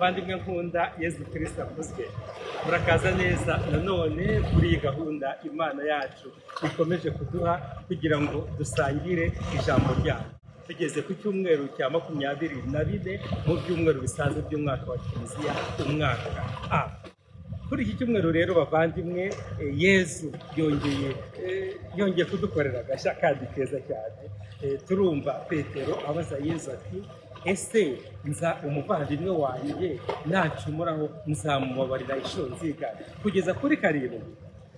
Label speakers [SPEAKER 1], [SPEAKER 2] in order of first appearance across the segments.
[SPEAKER 1] Bavandimwe nkunda, Yezu Kristo akuzwe. Murakaza neza nanone kuri iyi gahunda Imana yacu ikomeje kuduha kugira ngo dusangire ijambo ryayo. Tugeze ku cyumweru cya 24 mu byumweru bisanzwe by'umwaka wa Kiliziya, umwaka A. Kuri iki cyumweru rero, bavandimwe, Yezu yongeye kudukorera agashya kandi keza cyane. Turumva Petero abaza Yezu ati: "Ese nza umuvandimwe wanjye nacumuraho nzamubabarira inshuro zingahe? Kugeza kuri karindwi?"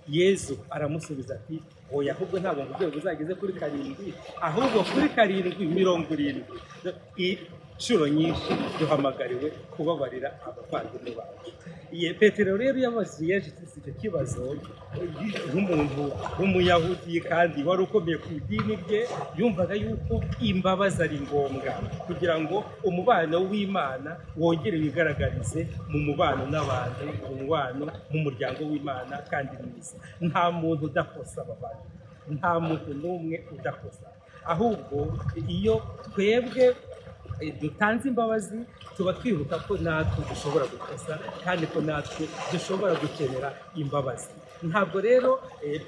[SPEAKER 1] Yezu aramusubiza ati: "Oya, ahubwo ntabwo ngo urwego uzageze kuri karindwi, ahubwo kuri karindwi 70." Inshuro nyinshi duhamagariwe kubabarira abavandimwe bacu. Petero rero yabajije Yezu icyo kibazo nk'umuntu w'Umuyahudi kandi wari ukomeye ku idini rye, yumvaga yuko imbabazi ari ngombwa kugira ngo umubano w'Imana wongere wigaragarize mu mubano n'abantu, mu mubano mu muryango w'Imana kandi mwiza. Nta muntu udakosa, abavandimwe, nta muntu n'umwe udakosa. Ahubwo iyo twebwe dutanze imbabazi, tuba twibuka ko natwe dushobora gukosa kandi ko natwe dushobora gukenera imbabazi. Ntabwo rero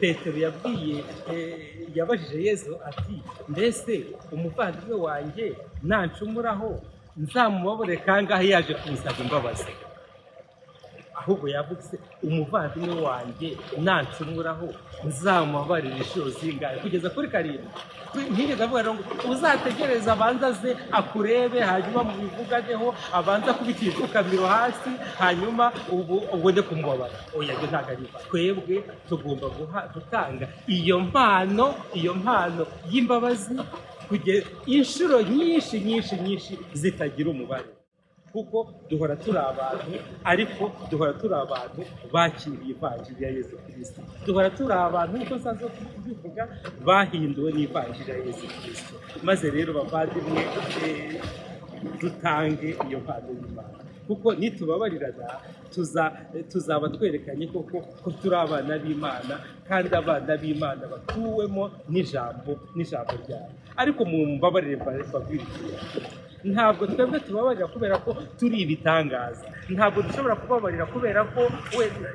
[SPEAKER 1] Petero yabajije Yezu ati: "Mbese umuvandimwe wanjye nancumuraho nzamubabare kangahe yaje kunsaba imbabazi?" Ahubwo yavuze: "Umuvandimwe wanjye nancumuraho nzamubabarira inshuro zingahe? Kugeza kuri karindwi?" Ntigeze avuga rero ngo uzategereze abanza aze akurebe, hanyuma mubivuganeho, abanza kubita ipfukamiro hasi, hanyuma ubu ubone kumubabara. Oya, ibyo ntabwo ari byo. Twebwe tugomba gutanga iyo mpano, iyo mpano y'imbabazi kugeza inshuro nyinshi nyinshi nyinshi zitagira umubare, kuko duhora turi abantu, ariko duhora turi abantu bakiriye ivanjiri ya Yezu Kirisito. Duhora turi abantu, nk'uko nsanzwe kubivuga, bahinduwe n'ivanjiri ya Yezu Kirisito. Maze rero, bavandimwe, dutange iyo mpano y'Imana, kuko nitubabarirana tuzaba twerekanye koko ko turi abana b'Imana, kandi abana b'Imana batuwemo n'ijambo ryayo. Ariko mu mbabarire mbabwire ikintu: ntabwo twebwe tubabarira kubera ko turi ibitangaza. Ntabwo dushobora kubabarira kubera ko wenda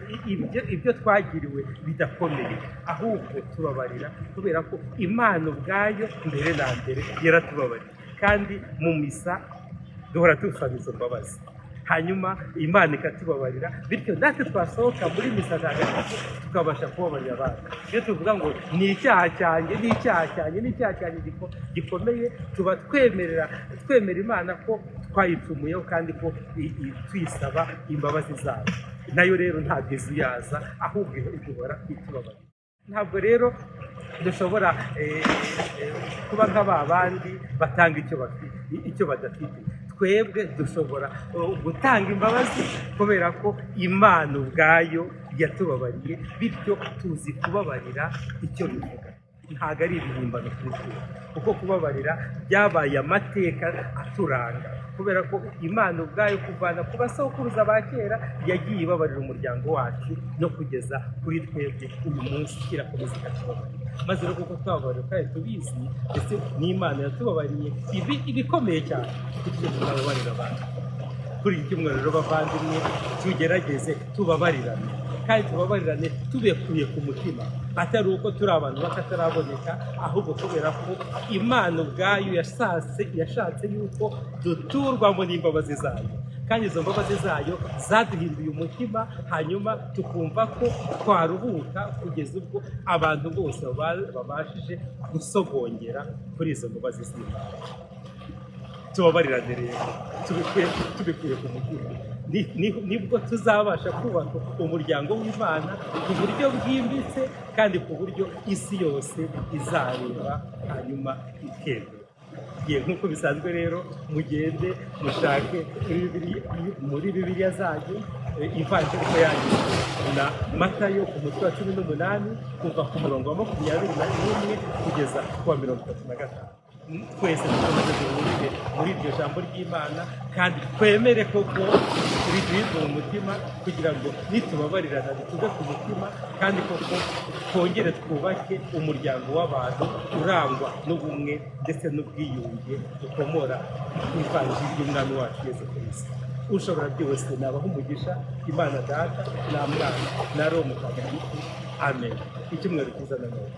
[SPEAKER 1] ibyo twagiriwe bidakomeye. Ahubwo tubabarira kubera ko Imana ubwayo mbere na mbere yaratubabariye, kandi mu misa duhora dusaba izo mbabazi, hanyuma Imana ikatubabarira. Bityo natwe twasohoka muri misa ntagatifu tukabasha kubabarira abandi. Iyo tuvuga ngo ni icyaha cyanjye, ni icyaha cyanjye, ni icyaha cyanjye gikomeye, tuba twemera Imana ko twayicumuyeho kandi ko tuyisaba imbabazi zayo. Nayo rero ntabwo izuyaza, ahubwo iduhora itubabarira. Ntabwo rero dushobora kuba nka ba bandi batanga icyo bafite icyo badafite. Twebwe dushobora gutanga imbabazi kubera ko Imana ubwayo yatubabariye. Bityo tuzi kubabarira icyo bivuga. Ntabwo ari ibihimbano kuri twe, kuko kubabarira byabaye amateka aturanga, kubera ko Imana ubwayo kuvana ku basokuruza ba kera yagiye ibabarira umuryango wacu, no kugeza kuri twebwe uyu munsi irakomeza ikatubabarira. Maze rero kuko twababariwe kandi tubizi, ndetse n'Imana yatubabariye ibi ibikomeye cyane, kuko tujye tutababarira abantu. Kuri iki cyumweru rero, bavandimwe, tugerageze tubabarirane, kandi tubabarirane tubekuye ku mutima, atari uko turi abantu bakataraboneka, ahubwo kubera ko Imana ubwayo yashatse yuko duturwamo n'imbabazi zayo, kandi izo mbabazi zayo zaduhinduye umutima, hanyuma tukumva ko twaruhuka kugeza ubwo abantu bose babashije gusogongera kuri izo mbabazi z'Imana. Tubabarirane rero tubikuye ku mutima. Nibwo tuzabasha kubaka umuryango w'Imana ku buryo bwimbitse kandi ku buryo isi yose izareba hanyuma ikemera. Nk'uko bisanzwe rero, mugende mushake muri Bibiliya zanyu ivanjiri uko yanditswe na Matayo ku mutwe wa 18, kuva ku murongo wa 21 kugeza ku wa 35. Twese dukomeze duhurire muri iryo jambo ry'Imana, kandi twemere koko riduhindure mu mutima, kugira ngo nitubabarirana bituve ku mutima, kandi koko twongere twubake umuryango w'abantu urangwa n'ubumwe ndetse n'ubwiyunge bukomora ku ivanjiri y'Umwami wacu Yezu Kirisito. Ushobora byose nabaha umugisha, Imana Data na Mwana na Roho Mutagatifu. Amen. Icyumweru cyiza nanone.